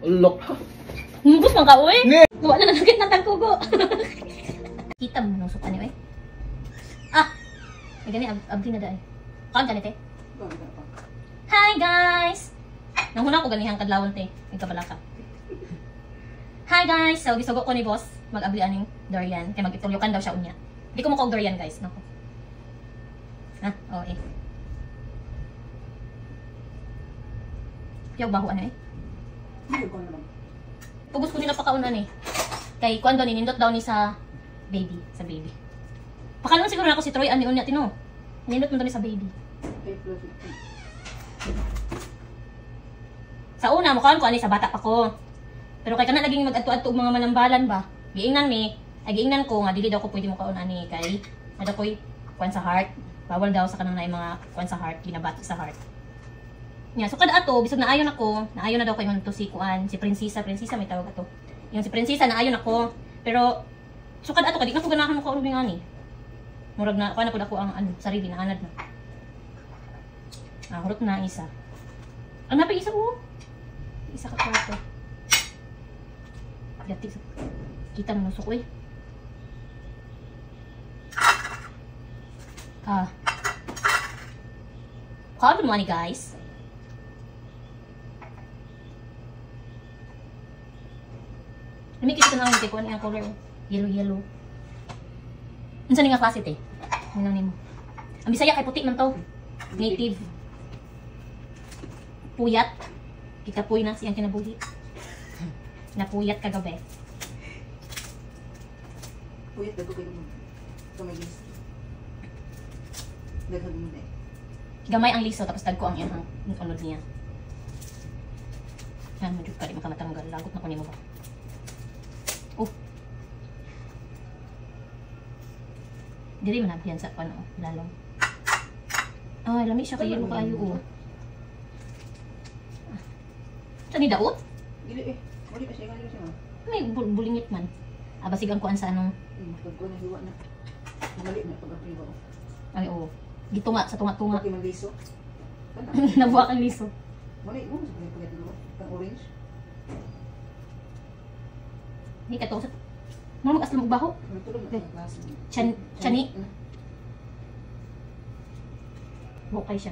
Ulok. Humbos man ka, uy. Ni. Wala na nakit na tagkugo. Kita mo nusok ani, uy. Ah. May gani abdi na daay. Kaan ka ni te? Hi guys. Nanguna ko ganihang kadlawon te. Nagkabala ka. Hi guys. So gisugo ko ni boss mag-abli aning durian kay mag-itulyukan daw siya unya. Di ko mo og durian guys, nako. Ah, oo eh. Yaw baho ano eh. Pugos ko nila pakaunan eh. Kay kuan daw ni nindot daw ni sa baby, sa baby. Pakalon siguro na ako si Troy ani unya tino. Nindot man daw ni sa baby. Sa una mukaon ko ani sa bata pa ko. Pero kay kana laging mag-adto-adto og mga manambalan ba. Giingnan mi, ay giingnan ko nga dili daw ko pwede mukaon ani kay ada koy kuan sa heart. Bawal daw sa kanang naay mga kuan sa heart, ginabati sa heart. Nya, so kada ato bisag naayon ako, naayon na daw ko ingon to si kuan, si Prinsesa, Prinsesa may tawag ato. Yung si Prinsesa naayon ako, pero so kada ato kay di na ko ganahan mo kaon ani. Murag na kuan na pud ako ang ano, sarili na anad na. Ah, hurot na ang isa. Ang napay isa oh. Isa ka kwarto. Yati sa kita mo nusok oy. Ah. Kaon mo ani guys. Lami kita na kay kuan ang color yellow yellow. Unsa ni nga klase te? Ano nimo? Ang Bisaya kay puti man to. Native. Puyat. Kikapuy na siyang kinabuhi. Napuyat kagabi. Puyat dago kayo mo. Tumigis. Daghag mo na eh. Gamay ang liso tapos tagko ang iyang unod niya. Yan mo jud ka di makamatanggal. Lagot na ko nimo ba. Oh. Diri man abyan sa kuan oh, lalong. Ay, lami siya kay yellow kaayo oh. Sa ni daot? Dili eh. Wali pa siya, wali pa siya. May bulingit man. Ah, basig ang kuan sa anong Pag kuan na hiwa na. Mali na pag hiwa. Ay oh. Gitunga sa tunga-tunga. Okay man liso. Nabuha kang liso. Mali mo sa pagkat mo. Pang orange. Ni kato sa mo mag-aslam og baho. Chan chani. Bukay siya.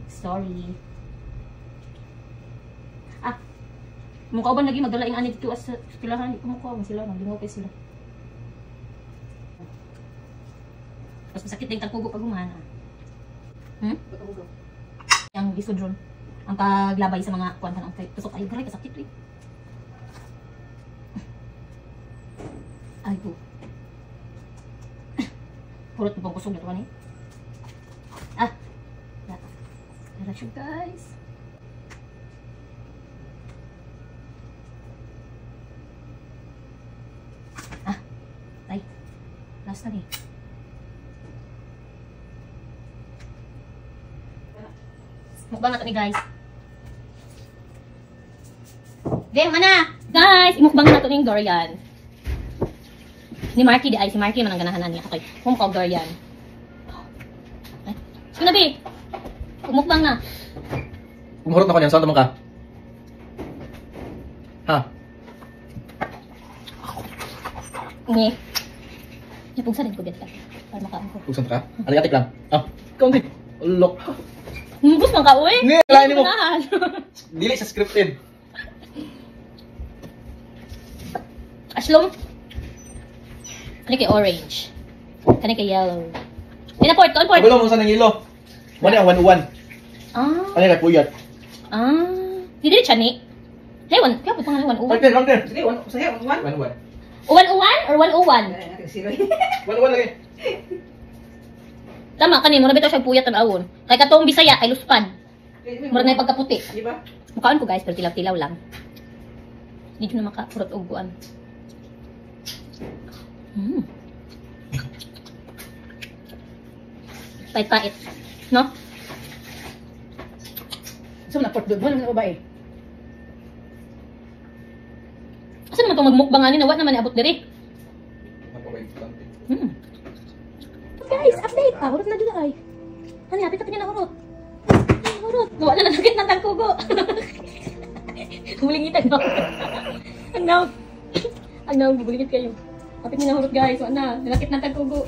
Sorry. Ah. Mukha ba lagi magdala ing ani dito as sa eskwelahan? Di ko mukha sila, naglingaw kay sila. Tapos masakit din tagkugo pag humana. Hmm? Ang lisod ron. Ang paglabay sa mga kuan tanong kay tusok ay garay kasakit eh. Ay ko. Purot na pang kusog na tuwan eh. Ah. Tara siya guys. Ah. Ay. Last na ni. Mukbang na to ni guys. Dem mana. Guys, imukbang na to ning durian. Ni Marky di ay si Marky man ang ganahan niya. Okay, humukbang durian. Ay, sige na bi. Umukbang na. Umurot na ko niyan, saan naman ka? Ha? Ni. Napugsan din ko dito. Para makaon ko. Pugsan ka? Aligatik lang. Ah, kaunti. Ulok. Humbos man ka, uy. Ni, lain mo. Dili sa scripted. Aslong. Kani kay orange. Kani kay yellow. Ay na port, on port. Kagulo mo sa nang ilo. Mani ang 1-1. Ah. Kani kay puyat. Ah. Di dili chani. Hey, one, kaya po pangalan 1-1. Konti, konti. Sige, one, sige, 1-1. 1-1. 1-1 or 1-0-1? 1-1 lagi. Tama kani mo na bitaw siya puyat tan-awon. Kay katong Bisaya kay luspad. Murag na pagkaputi. Di ba? Mukaon ko guys, pero tilaw-tilaw lang. Di na makapurot og kuan. Pait-pait. No? So na port doon na babae. Asa naman tong magmukbang ani na wa naman niabot diri. Guys, update. Ah, hurot na dito ay. Ano, hapit na niya na hurot. Hurot. Wala na nakit na tangkugo. Bulingitan no. Ang naog. Ang naog, bulingit kayo. Kapit ni nahurot, guys. Wala na. Nalakit na tagkugo.